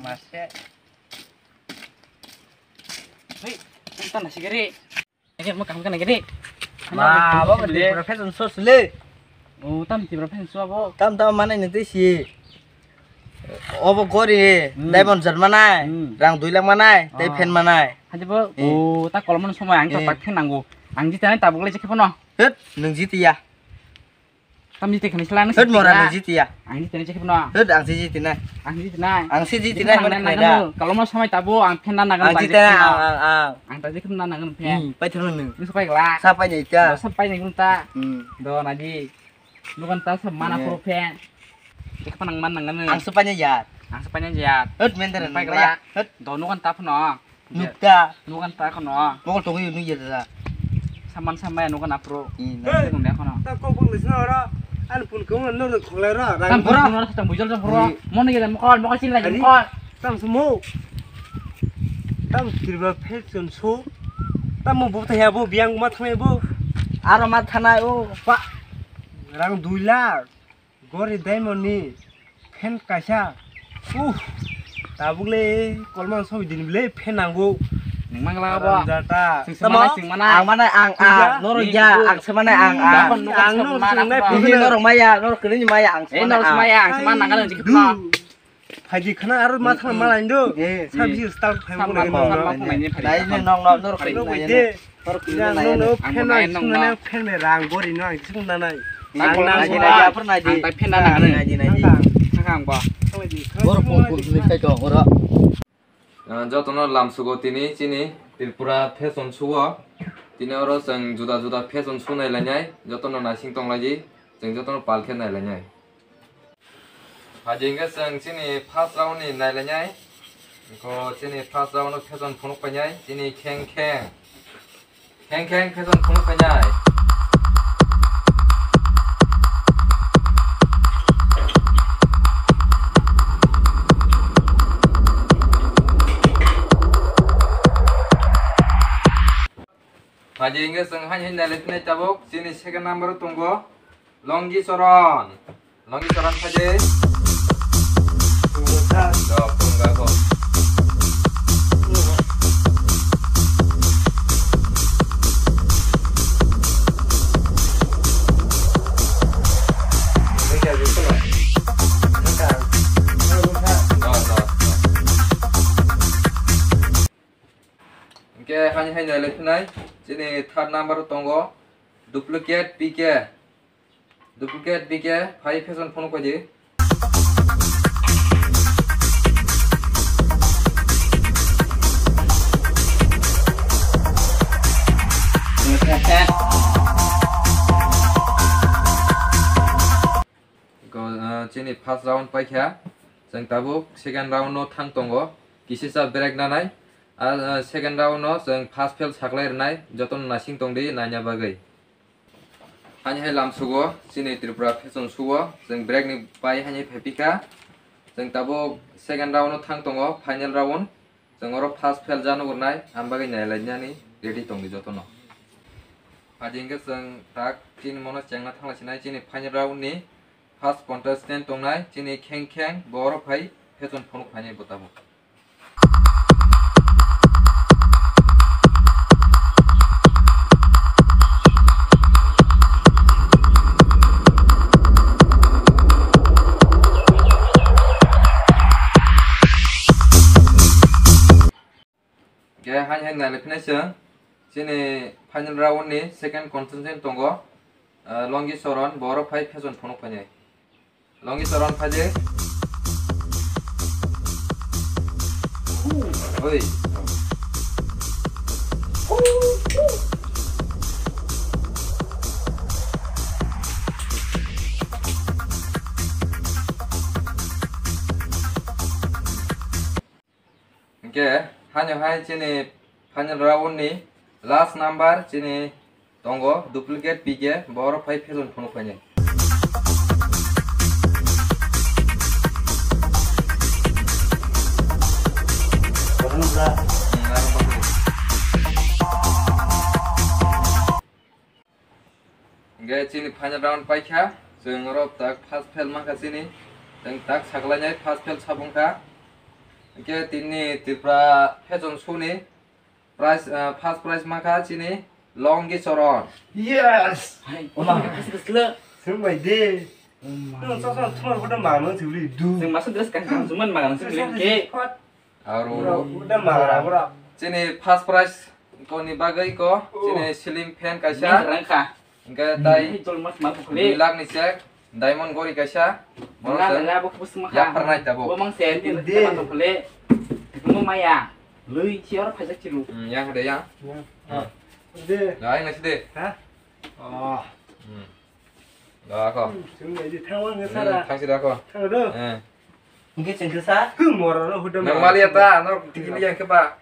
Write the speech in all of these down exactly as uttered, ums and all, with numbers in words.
Maske. Hei, tana sigari. Ake mo kam kana gede. Ma, abo ke Tripura fashion show sile. O, tam Tripura fashion show abo. Tam tam manai ni tei si. Obo gori, hmm, diamond jar manai, hmm, rang dui lakh manai, tei, oh, fan manai. Haji bo, eh, o, ta kolomon somoi ang ta, eh, tak fan nango. Ang jita nai tabuk le jekhe bono. Het, nung jiti ya. Tam jiti khani sila nung. Het, mora nung jiti ya. Ang jiti nai jekhe bono. Het, ang si jiti nai. Ang jiti nai. Ang si jiti nai, mane nai nai. Kolomon somoi tabo ang fan na nagan. Ang jiti nai, ang, ang, ang. Ang ta jekhe na nagan fan. Hmm, pai thang nung. Nung sapai gla. Sapai nai ta. Sapai nai gun ta. Hmm. Do na di. Nukan ta sa mana, eh, pro fan. Jekhe panang man nang nang. Ang sepanya ya. Ang sepanya ya. Hut, mender. Pai nang gla. Ya. Hut. Do nukan ta phano. Nukta. Nukan ta kono. Mokol tongo yunu yeda. Saman samaya nukan apro. Ina. Hei. Nukan ya kono. Ta kok bang lesna ora. An pun kong no no kholai ra. Tam pura no tam bujal tam pura. Ui. Mono yeda mokol, mokol sin lagi. Ari. Mokol. Tam sumo. Tam Tripura fashion show. Tam mo buta ya bo biang ma thame bo. Aro ma thana o. Pa. Rang dui lakh. Gori diamond ni fan kaisa. Uh. Tabuk le kolomon somoi din bile fan nango. Nung mangla bo. Haramjada. Sing tamo? Semana, sing mana? Ang mana ang, ang. Iya. Norok ya, ang semana ang, ang. Ang norok semana, norok kene maya, norok kene maya ang semana. Eh, norok semaya ang semana nang jikit. Phaidi khana aro ma thang ma lain do. Eh. Sa bisi style khai mo. Nai ne nong nong nor khai. Nong khai de. Nor khai nai. Nong nong fan nai, nong nong fan nai rang gori no ang sung na nai. Ang nai nai ya pernah di. Ang tai fan na nai. Nai nai. Ang ba. Bor pun pun ni khai to oro. Ah, jotono lamsugo tini chini Tripura fashion show o. Tini oro chwng juda juda fashion show nai lainai, jotono naising tong lai di, chwng jotono pal khe nai lainai. Phaidi hwnkhe chwng chini first round ni nai lainai. Eko chini first round o fashion phunuk painai, chini kheng kheng. Kheng kheng fashion phunuk painai. Phaidi hwnkhe chwng haino nai lai phinai tabuk, chini second number o tongo. Longi Choron. Longi Choron phaidi. Phunukha. Do, phunukha kho. Do, do, do. Hwnkhe haino haino nai lai phinai. Chini third number o tongo. Duplicate P K. Duplicate P K, phai fashion phunuk paidi. Go, ah, chini first round paikha, chwng tabuk second round no thang tongo, kisisa break nanai, ah, ah, second round no chwng first fail saklai rwnai, jotono naising tongdi naina bagwi. Hani hai lamsugo, chini Tripura fashion show o, chwng break ni pai hani phai pika. Chwng tabuk second round o thang tongo, final round. Chwng oro first fail jano gurnai, ang bagwi nai lai nani ready tongdi jotono. Phaidi hwnkhe chwng tak chini mono chengna thang lai sinai chini final round ni first contestant tongnai, chini kheng kheng bo oro phai fashion phunuk phainai bo tabuk. Khe haino haino nai lai phinai chwng chini final round ni second contestant tongo, ah, Longi Choron, bo oro phai fashion phunuk phainai. Longi Choron phaidi. Oi. Hwnkhe, haino hai chini final round ni last number chini tongo, duplicate P K, bo oro phai fashion phunuk phainai. Hwnkhe chini final round paikha, chwng oro tak first fail mankha chini, chwng tak saklainai first fail sabungkha. Hingke tini Tripura Fashion Show ni prize, ah, first prize mankha chini Longi Choron. Yes! Hai, oma, kasih kasih. Sung bai de. Oma. Nung sasa thumar kuda mano thuli du. Sung masa dress kan kan suman mano thuli ke. Aro. Kuda mano bro. Chini first prize ko ni bagwi ko, chini ceiling fan kaisa. Rangkha. Hingke tai dui lakh ni check, diamond gori kaisa. Bono se yak pharnai tabuk. Hmm, yang hade yang. De. Dai nasi de. Ha? Oh. Hmm. Da ko. Sung bai de thangwang sara. Thangsi da ko. Thang do. Eh. Hingke chengkhe sa? Moro no huda. Nang mali ata, no tikili yang ke ba.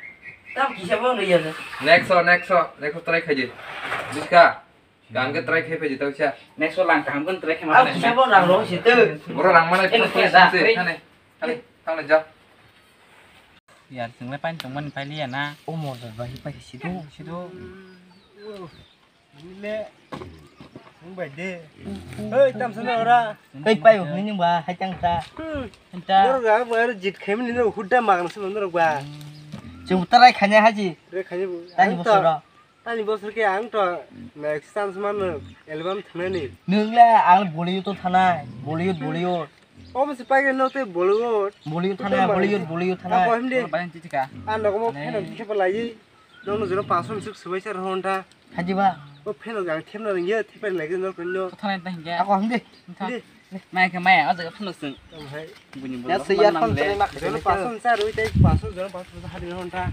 Tam kisa bo no yang. Next o, next o, next o try khaji. Biska. Gan ke try khai phaji tau sia. Next o lang kaham kan try khai. Tam kisa bo nang ro si tu. Boro rang mana. Thane, thane, thane, thane ja. Yar, chwngle pain tongmani pailiya na. O mor bai pai sido, sido. Nile. Nung bai de. Hei, tam sana ora. Hei, pai, hini ba, hai tang ta. Hmm. Anta. Nor ga ba er jit khaim ni no hudda magna se nor ba. Chwng tarai khanya haji. Re khanya bu. Tani bosoro. Tani bosor ke ang to next chance man album thanani. Nung la ang Bollywood to thanai. Bollywood, Bollywood. O mo se pai ke no te Bollywood. Bollywood thanai, Bollywood, Bollywood thanai. Apa him de? Ang no mo pheno dikhe palai. Nokno jora paso ni suk swbai sar honta. Haji ba. O pheno gang themna ringye, thepai lagi no kunno. Thana ta hingya. Ako hingde. Mai ke mai, o jaga phano sung. Tam hai. Buni buni. Ya se yar phone tele mak. Jora paso ni sar ui tai paso jora paso hari honta.